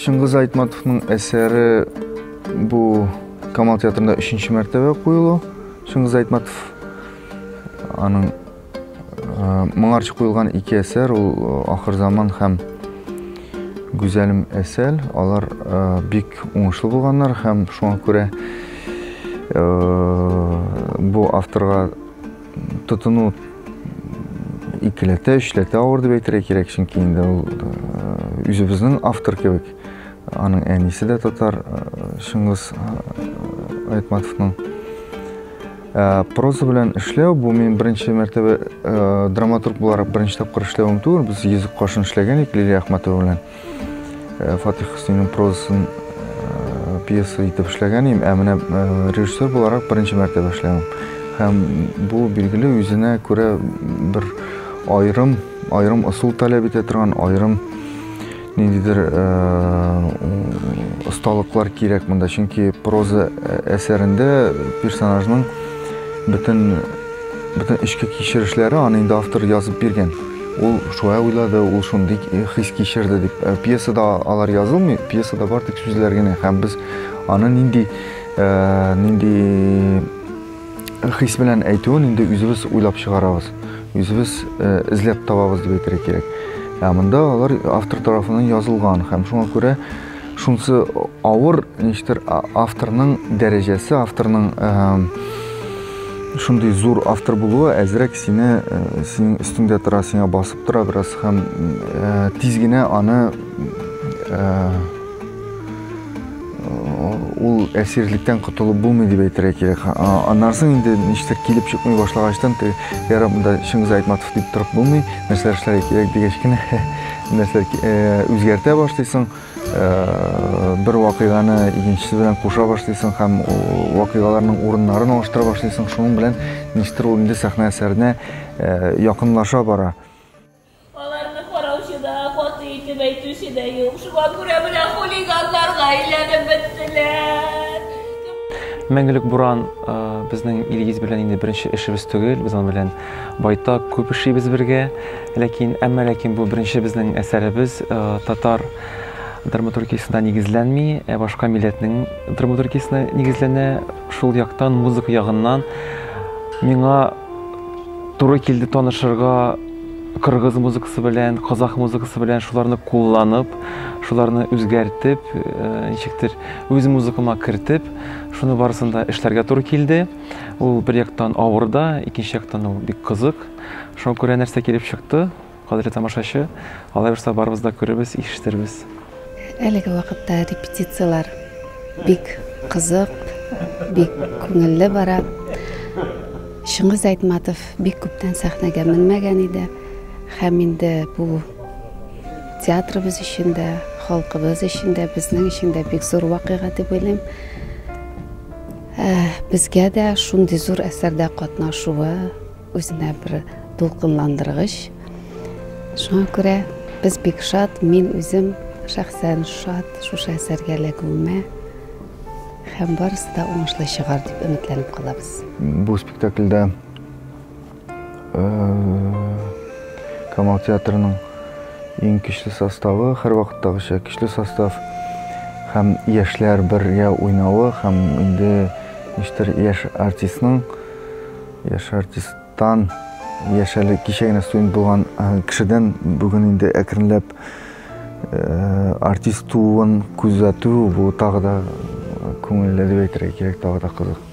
Чыңгыз Айтматовның әсәре бу Камал театрында өченче мәртәбә куелу. Чыңгыз Айтматов аның моңарчы куелган ике әсәр, ул Ахыр заман һәм Гүзәлем Әсәл, алар бик уңышлы булганнар һәм шуңа күрә бу авторга тотыну икеләтә, өчләтә авыр дип әйтергә кирәк, чөнки инде ул үзебезнең автор кебек. Аның әнисе дә татар, Чыңгыз Айтматовның. Проза белән эшләү, бу мин беренче мәртәбә драматург буларак беренче тапкыр эшләвем түгел. Без Йөзек кашын эшләгән идек Лилия Әхмәтова белән. Фатих Хөсниның прозасын пьеса итеп эшләгән идем. Ә менә режиссер буларак беренче мәртәбә эшләвем. Һәм бу билгеле үзенә күрә бер аерым, аерым ысул таләп итә торган, аерым ниндидер осталыклар кирәк монда, чөнки проза әсәрендә персонажның бөтен эчке кичерешләре аны инде автор язып биргән. Ул шулай уйлады, ул шундый хис кичерде дип. Пьесада алар язылмый, пьесада бар тик сүзләр генә. Һәм без аны нинди хис белән әйтүен инде үзебез уйлап чыгарабыз, үзебез эзләп табабыз дип әйтергә кирәк. Ә монда алар автор тарафыннан язылган һәм шуңа күрә шунысы авыр, ничектер авторның дәрәҗәсе, авторның шундый зур автор булуы әзрәк синең өстеңдә тора, сиңа басып тора бераз һәм тиз генә аны ул әсирлектән котылып булмый дип әйтергә кирәк. Аннан соң инде ничектер килеп чыкмый башлагачтан, теге, ярар, монда Чыңгыз Айтматов дип торып булмый, нәрсәләр эшләргә кирәк дигәч кенә нәрсәләр үзгәртә башлыйсың, бер вакыйганы икенчесе белән куша башлыйсың һәм вакыйгаларның урыннарын алыштыра башлыйсың. Шуның белән ничектер ул инде сәхнә әсәренә якынлаша бара. Аларны караучы да, каты итеп әйтүче дә юк. Шуңа күрә менә хулиганнарга әйләнеп беттеләр. Мәңгелек буран безнең Илгиз белән инде беренче эшебез түгел. Без аның белән байтак күп эшлибез бергә. Ләкин, әмма ләкин бу беренче безнең әсәребез татар драматургиясенә нигезләнми, ә башка милләтнең драматургиясенә нигезләнә. Шул яктан, музыка ягыннан миңа туры килде танышырга кыргыз музыкасы белән, казах музыкасы белән, шуларны кулланып, шуларны үзгәртеп, ничектер үз музыкама кертеп, шуны барысын да эшләргә туры килде. Ул бер яктан авыр да, икенче яктан ул бик кызык. Шуңа күрә нәрсә килеп чыкты, кадерле тамашачы, алай булса барыбыз да күрербез, ишетербез. Әлеге вакытта репетицияләр бик кызык, бик күңелле бара. Чыңгыз Айтматов бик күптән сәхнәгә менмәгән иде. Һәм инде бу театрыбыз өчен дә, халкыбыз өчен дә, безнең өчен дә бик зур вакыйга дип уйлыйм. Безгә дә шундый зур әсәрдә катнашуы үзенә бер дулкынландыргыч. Шуңа күрә без бик шат, мин үзем шәхсән шат шушы әсәргә эләгүемә һәм барысы да уңышлы чыгар дип өметләнеп калабыз. Бу спектакльдә Камал театрының иң көчле составы, һәрвакыттагыча көчле состав һәм яшьләр бергә уйнавы һәм инде ничектер яшь артистның, яшь артисттан, яшь әле кичә генә студент булган кешедән бүген инде әкренләп артист тууын күзәтү, бу тагы да күңелле дип әйтергә кирәк, тагы да кызык.